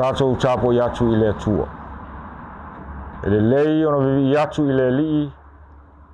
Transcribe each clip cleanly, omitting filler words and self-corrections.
Tatou tapuai atu i le Atua. E lelei ona vivii atu i le Alii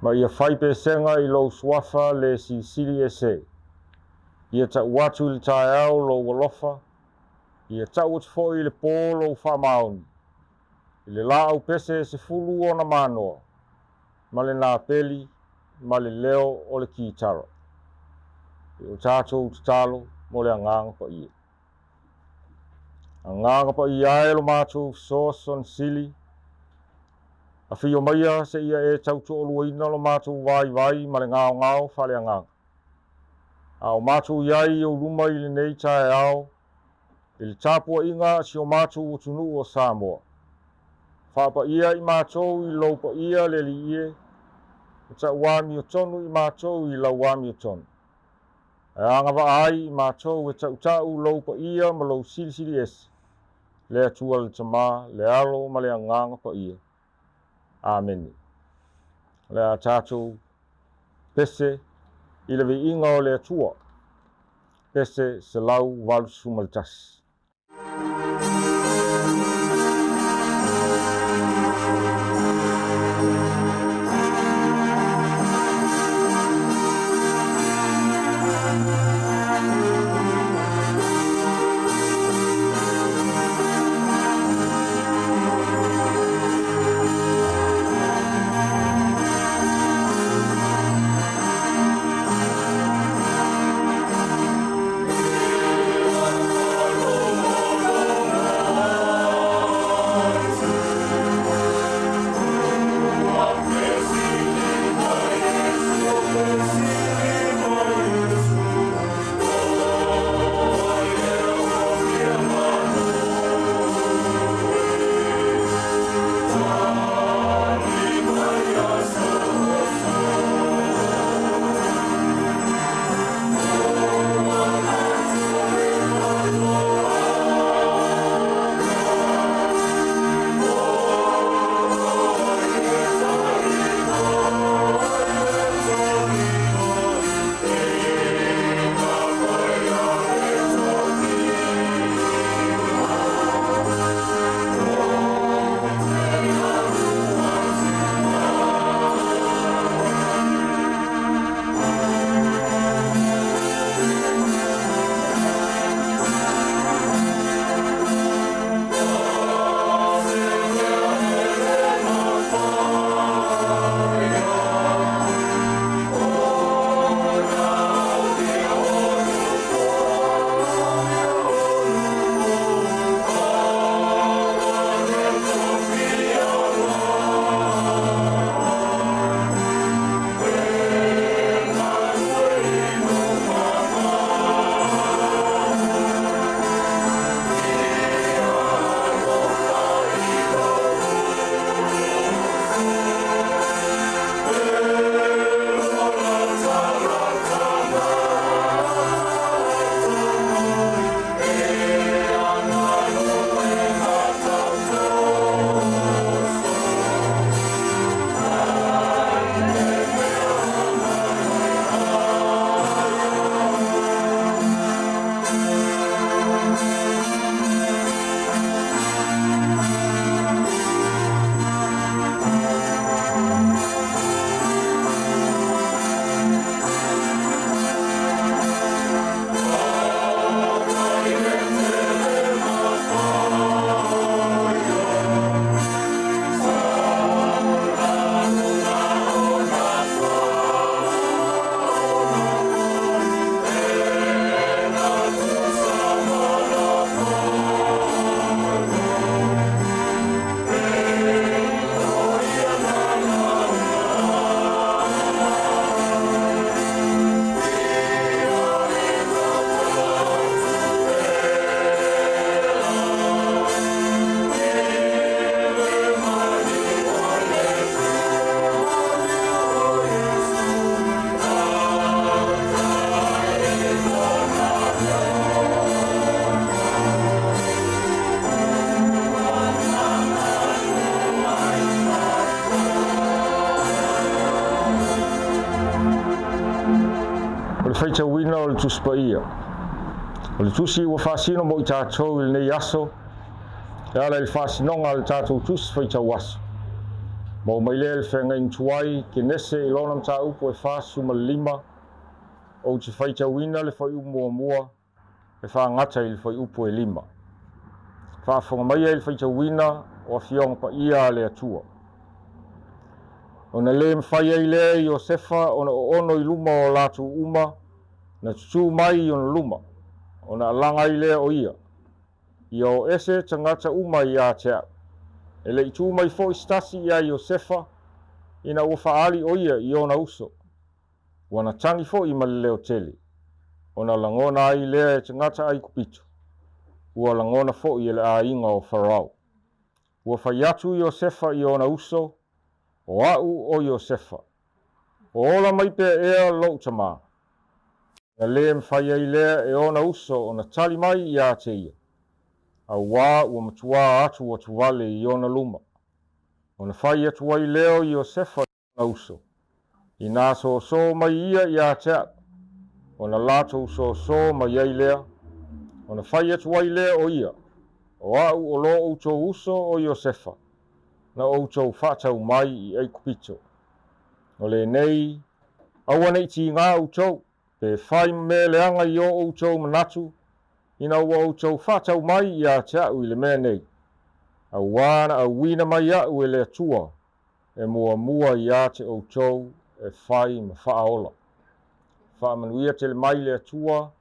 ma ia fai pesega i lou suafa le silisili ese. Ia tau atu i le taeao lou alofa, ia tau atu foi i le pō lou faamaoni, i le laau pese e 10 ona manoa, ma le napeli ma le leo o le kitara. I o tatou tatalo mo le Agaga Paia. Agaga Paia e lo matou fesoasoani sili, afio maia seia e tautoaluaina lo matou vaivai ma le gaogao faaleagaga. A o matou i ai i ou luma i lenei taeao, i le tapuaiga a si o matou atunuu o Samoa, faapaia i matou i lou paia le Alii e, ma tauamiotonu i matou i lau amiotonu. Ae agavaa ai i matou e tautau lou paia ma lou silisili ese, le Atua le Tama, le Alo ma le Agaga Paia. Amene. O le a tatou pese i le viiga o le Atua. Pese 181. Tusi Paia. O le Tusi ua faasino mo i tatou i lenei aso, e ala i le faasinoga a le tatou Tusi Faitau Aso. Maua mai lea i le feagaiga tuai, Kenese i lona mataupu e 45, ou te faitauina le fuaiupu muamua e faagata i le fuaiupu e 5. Faafofoga maia i le faitauina o Afioga Paia a le Atua. Ona le mafai ai lea e Iosefa ona oono i luma o latou uma na tutū mai i ona luma, ona alaga ai lea o ia, Ia o ese tagata uma ia te au. E le i tu mai foi se tasi ia Iosefa ina ua faaali o ia i ona uso. Ua na tagi foi ma le leo tele, ona lagona ai lea e tagata Aikupito, ua lagona foi e le aiga o Farao. Ua fai atu Iosefa i ona uso, O au o Iosefa. O ola mai pea ea lou tamā. Na le mafai ai lea e ona uso ona tali mai ia te ia, auā ua matuā atu atuvale i ona luma. Ona fai atu ai lea o Iosefa i ona uso, Inā sōsō mai ia ia te au, ona latou sōsō mai ai lea, ona fai atu ai lea o ia, O au o lo outou uso o Iosefa, na outou faatau mai i Aikupito. O lenei, aua ne i tigā outou, pe fai ma mea leaga i o outou manatu, ina ua outou faatau mai ia te au i le mea nei, auā na auina mai au e le Atua e muamua ia te outou e fai ma faaola. Faamanuia tele mai le Atua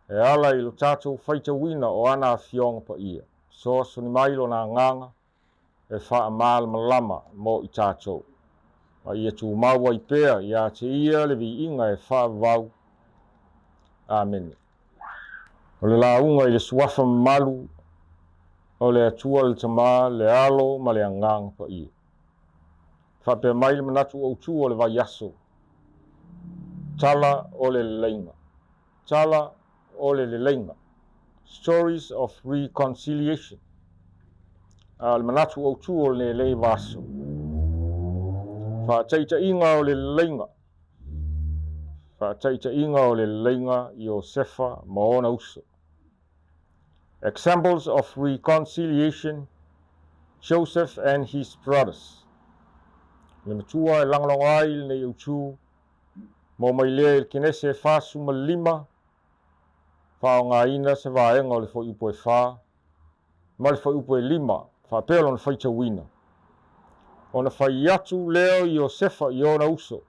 e ala i lo tatou faitauina o ana Afioga Paia. Fesoasoani mai Lona Agaga e faamalamalama mo i tatou, ma ia tumau ai pea ia te Ia le viiga e faavavau. Amene. O le lauga i le Suafa mamalu o le Atua le Tama, le Alo ma le Agaga Paia. Faapea mai le manatu autu o le vaiaso, Tala o le Leleiga. Tala o le Leleiga, Stories of Reconciliation. A o le manatu autu o lenei vaiaso, Faataitaiga o le Leleiga. Faataitaiga o le Leleiga, Iosefa ma ona uso. Examples of Reconciliation, Joseph and his brothers. Le matua e lagolago ai lenei autu, maua mai lea i le Kenese e 45, faaaogaina se vaega o le fuaiupu e 4 ma le fuaiupu e 5, faapea lona faitauina. Ona fai atu lea o Iosefa i ona uso,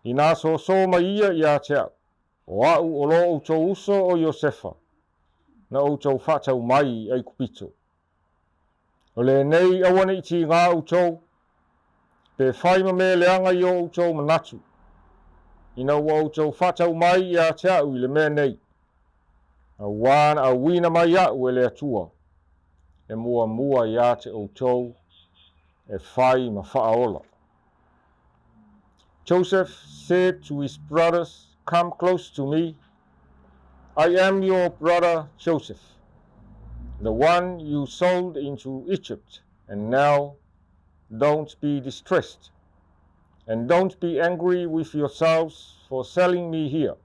Inā sōsō mai ia ia te au, O au o lo outou uso o Iosefa, na outou faatau mai i Aikupito. O lenei aua ne i tigā outou, pe fai ma mea leaga i o outou manatu, ina ua outou faatau mai ia te au i le mea nei, auā na auina mai au e le Atua, e muamua ia te outou e fai ma faaola. Joseph said to his brothers, Come close to me. I am your brother Joseph, the one you sold into Egypt, and now don't be distressed, and don't be angry with yourselves for selling me here,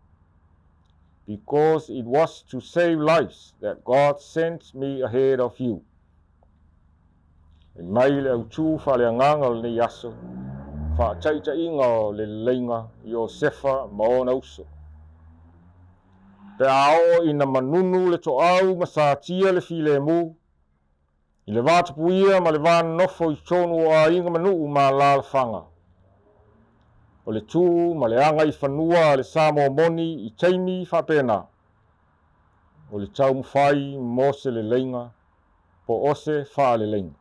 because it was to save lives that God sent me ahead of you. E mai le autū faaleagaga o lenei aso, faataitaiga o le leleiga Iosefa ma ona uso. Pe a oo ina manunu le toau ma satia le filemu, i le vatapuia ma le va nonofo i totonu o aiga ma nuu ma alaalafaga, o le tu ma le aga i fanua a le Samoa moni i taimi faapena, o le taumafai mo se leleiga po o se faaleleiga.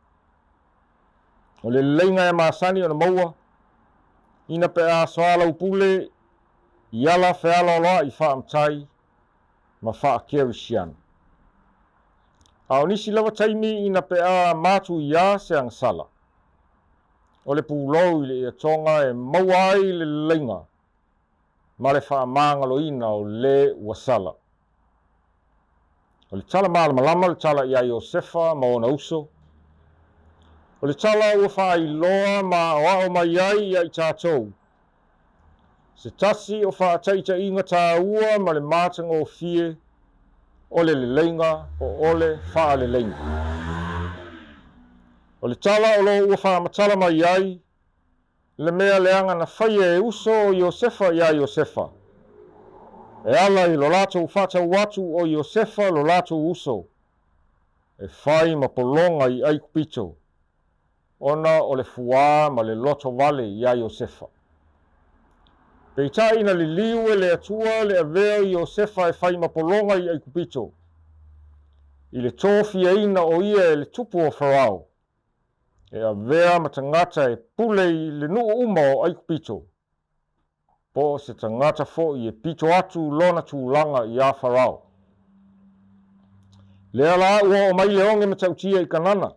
O le leleiga e masani ona maua ina pe a soalaupule i ala fealoaloa'i faamatai ma faakerisiano. A o nisi lava taimi ina pe a matuiā se agasala, o le pulou i le iatoga e maua ai le leleiga ma le faamagaloina o le ua sala. O le tala malamalama le tala iā Iosefa ma ona uso. O le tala ua faailoa ma aoao mai ai ia i tatou. Se tasi o faataitaiga tāua ma le matagofie o le leleiga po o le faaleleiga. O le tala o lo o ua faamatala mai ai le mea leaga na faia e uso o Iosefa iā Iosefa, e ala i lo latou faatau atu o Iosefa lo latou uso, e fai ma pologa i Aikupito, ona o le fuā ma le loto vale iā Iosefa. Peitai na liliu e le Atua le avea o Iosefa e fai ma pologa i Aikupito, i le tofiaina o ia e le tupu o Farao, e avea ma tagata e pule i le nuu uma o Aikupito, po o se tagata foi e pito atu lona tulaga iā Farao. Lea la ua oo mai le oge matautia i Kanana,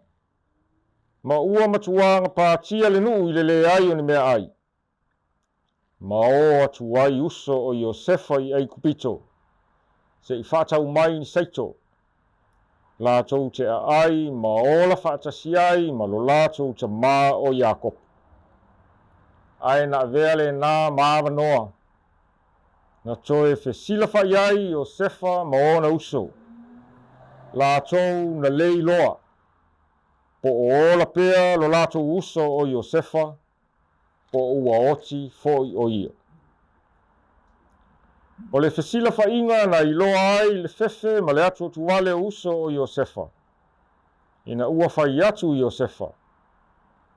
ma ua matuā gapatia le nuu i le leai o ni meaai. Ma o atu ai uso o Iosefa i Aikupito, se i faatau mai ni saito, latou te aai ma ola faatasi ai ma lo latou tamā o Iakopo. Ae na avea lenā ma avanoa, na toe fesilafa'i ai Iosefa ma ona uso, latou na le iloa, po o ola pea lo latou uso o Iosefa, po o ua oti foi o ia. O le fesilafa'iga na iloa ai le fefe ma le atuatuvale o uso o Iosefa, ina ua fai atu Iosefa,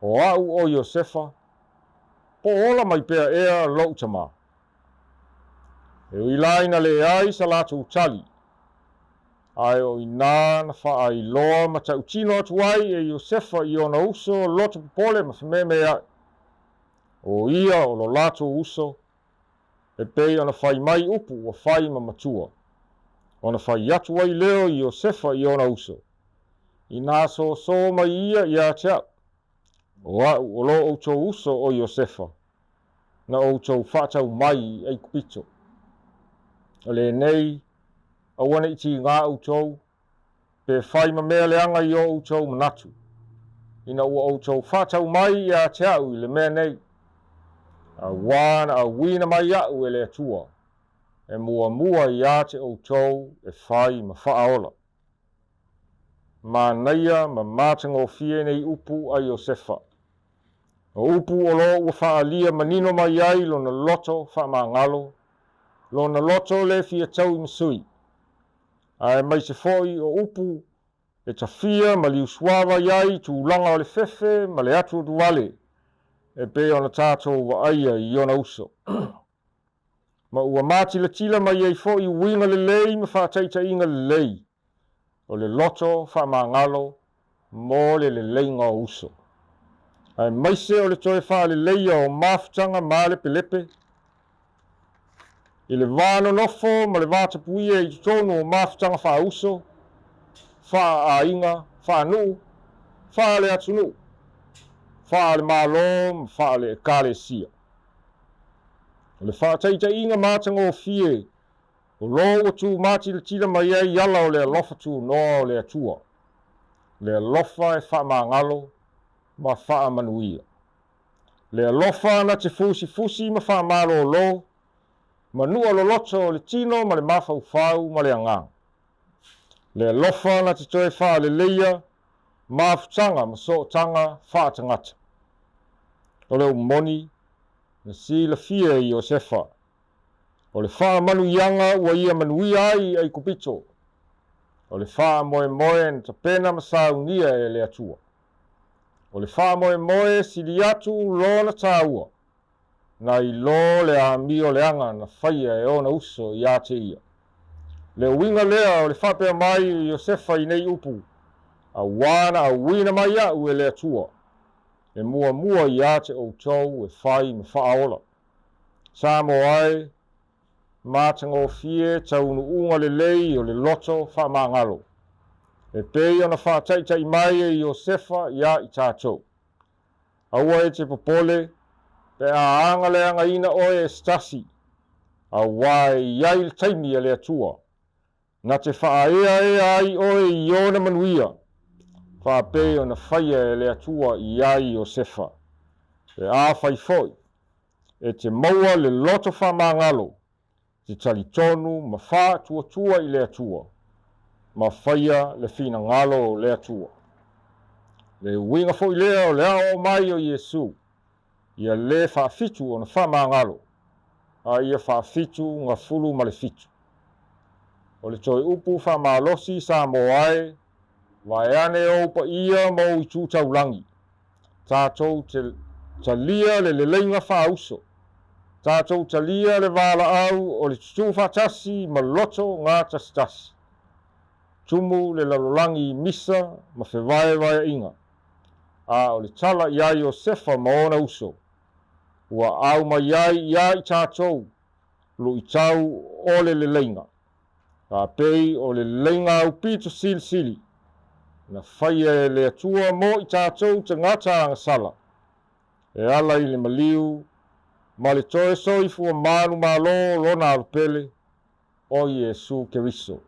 O a'u o Iosefa, po o ola mai pea ea lo'u tamā? E ui la ina leai sa latou tali, ae o inā na faailoa matautino atu ai e Iosefa i ona uso loto popole ma fememea'i, o ia o lo latou uso, e pei ona fai mai upu ua fai ma matua, ona fai atu ai lea o Iosefa i ona uso, Inā sōsō mai ia iā te a'u, o a'u o lo outou uso o Iosefa, na outou faatau mai i Aikupito. O lenei, aua ne i tigā outou, pe fai ma mea leaga i o outou manatu, ina ua outou faatau mai iā te a'u i le mea nei, auā na auina mai aʻu e le Atua, e muamua iā te outou e fai ma faaola. Manaia ma matagofie nei upu a Iosefa. O upu o lo ua faaalia manino mai ai lona loto faamagalo, lona loto le fia taui ma sui, aemaise foi o upu e tafia ma liusuavai ai tulaga o le fefe ma le atuatuvale e pei ona tatou vaaia i ona uso. Ma ua matilatila mai ai foi uiga lelei ma faataitaiga lelei o le loto faamagalo mo le leleiga o uso, aemaise o le toe faaleleia o mafutaga malepelepe i le va nonofo ma le va tapuia i totonu o mafutaga faauso, faa-aiga, faanuu, faale-atunuu, faale-Malo ma faale-Ekalesia. O le faataitaiga matagofie o lo ua tumatilatila mai ai ala o le alofa tunoa o le Atua, le alofa e faamagalo ma faamanuia, le alofa na te fusifusi ma faamalolo, ma nua loloto o le tino ma le mafaufau ma le agaga, le alofa na te toe faaleleia mafutaga ma sootaga faatagata. O le upu moni, na silafia e Iosefa, o le faamanuiaga ua ia manuia ai i Aikupito, o le faamoemoe na tapena ma saunia e le Atua. O le faamoemoe sili atu lona tāua, nai lo le amio leaga na faia e ona uso iā te ia. Le uiga lea o le faapea mai o Iosefa i nei upu, Auā na auina mai aʻu e le Atua, e muamua iā te outou e fai ma faaola. Samoa e, matagofie taunuuga lelei o le loto faamagalo, e pei ona faataitai mai e Iosefa iā i tatou. Aua e te popole pe a agaleagaina oe e se tasi, auā e i ai le taimi a le Atua, na te faaeaea ai oe i ona manuia, faapei ona faia e le Atua iā Iosefa. Pe afai foi. E te maua le loto faamagalo, te talitonu ma faatuatua i le Atua, ma faia le finagalo o le Atua. Le uiga foi lea o le aoao mai o Iesu, ia le faafitu ona faamagalo, a ia faafitu gafulu ma le fitu. O le toe upu faamalosi Samoa e, vaeane ou paia ma ou itu taulagi, tatou te talia le leleiga faauso, tatou talia le valaau o le tutū faatasi ma loto gatasitasi. Tumu le lalolagi i misa ma fevaevaeaiga, a o le tala iā Iosefa ma ona uso, ua au mai ai iā i tatou luitau o le leleiga. Faapei o le leleiga aupito silisili na faia e le Atua mo i tatou tagata agasala, e ala i le maliu ma le toe soifua manumalo o Lona Alo Pele, o Iesu Keriso.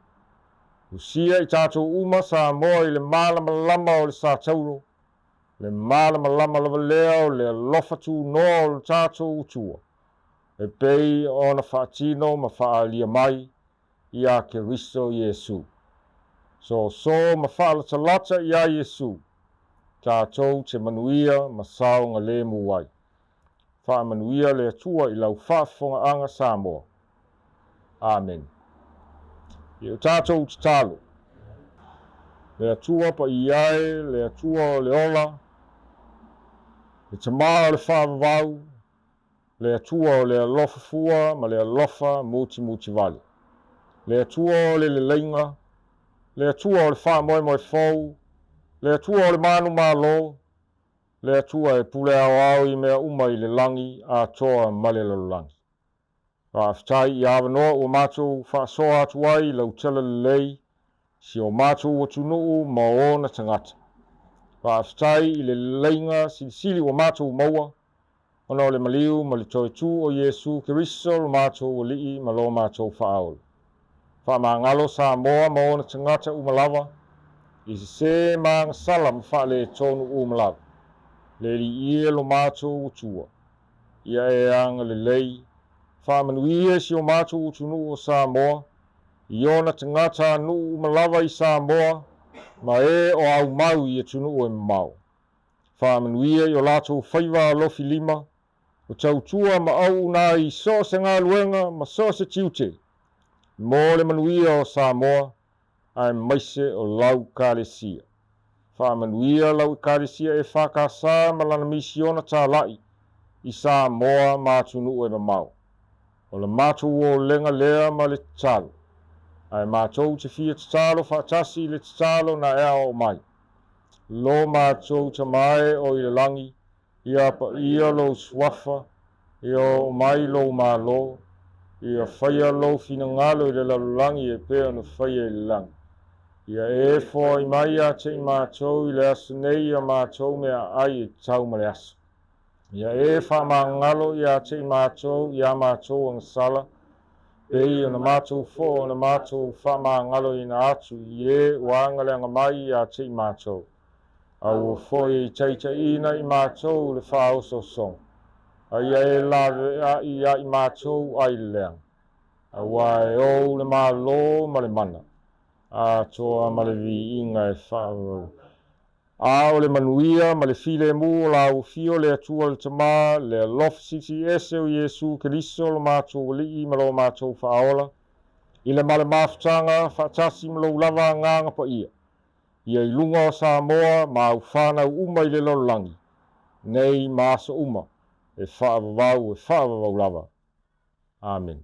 Usia i tatou uma Samoa i le malamalama o le satauro, le malamalama lava lea o le alofa tunoa o lo tatou Atua, e pei ona faatino ma faaalia mai iā Keriso Iesu. Soso ma faalatalata iā Iesu, tatou te manuia ma saogalemu ai. Faamanuia le Atua i lau faafofogaaga Samoa. Amene. I o tatou tatalo. Le Atua paia e, le Atua o le ola, le Tama o le faavavau, le Atua o le alofa fua ma le alofa mutimutivale, le Atua o le leleiga, le Atua o le faamoemoe fou, le Atua o le manumalo, le Atua e pule aoao i mea uma i le lagi atoa ma le lalolagi. Faafetai i avanoa ua matou faasoa atu ai i lau tala lelei i si o matou atunuu ma ona tagata. Faafetai i le leleiga silisili ua matou maua ona o le maliu ma le toe tu o Iesu Keriso lo matou Alii ma lo matou Faaola. Faamagalo Samoa ma ona tagata uma lava, i sesē ma agasala ma faaletonu uma lava. Le Alii e lo matou Atua, ia e agalelei, faamanuia si o matou atunuu o Samoa, i ona tagatanuu uma lava i Samoa ma e o aumau i atunuu e mamao. Faamanuia i o latou faiva alofi lima, o tautua ma auauna i so o se galuega ma so o se tiute mo le manuia o Samoa aemaise o lau Ekalesia. Faamanuia lau Ekalesia EFKS ma lana misiona talai i Samoa ma atunuu e mamao. O le matou olega lea ma le tatalo, ae matou te fia tatalo faatasi i le tatalo na e aoao mai. Lo matou Tama e o i le lagi, Ia paia lou suafa, ia oo mai lou Malo, ia faia lou finagalo i le lalolagi e pei ona faia i le lagi. Ia e foai mai ia te i matou i le aso nei ia matou meaai e tatau ma le aso. Ia e faamagalo ia te i matou i a matou agasala, pei ona matou fo ona matou faamagaloina atu i e ua agaleaga mai ia te i matou. Aua foi e taitaiina i matou le faaosoosoga, a ia e laveai ia i matou ai le leaga, aua e ou le Malo ma le mana, atoa ma le viiga e faavavau. A o le manuia ma le filemu o lau Afio le Atua le Tama, le alofa silisili ese o Iesu Keriso lo matou Alii ma lo matou Faaola, i le ma le mafutaga faatasi ma lou lava Agaga Paia, ia i luga o Samoa ma au whanau uma i le lalolagi, nei ma aso uma, e faavavau e faavavau lava. Amene.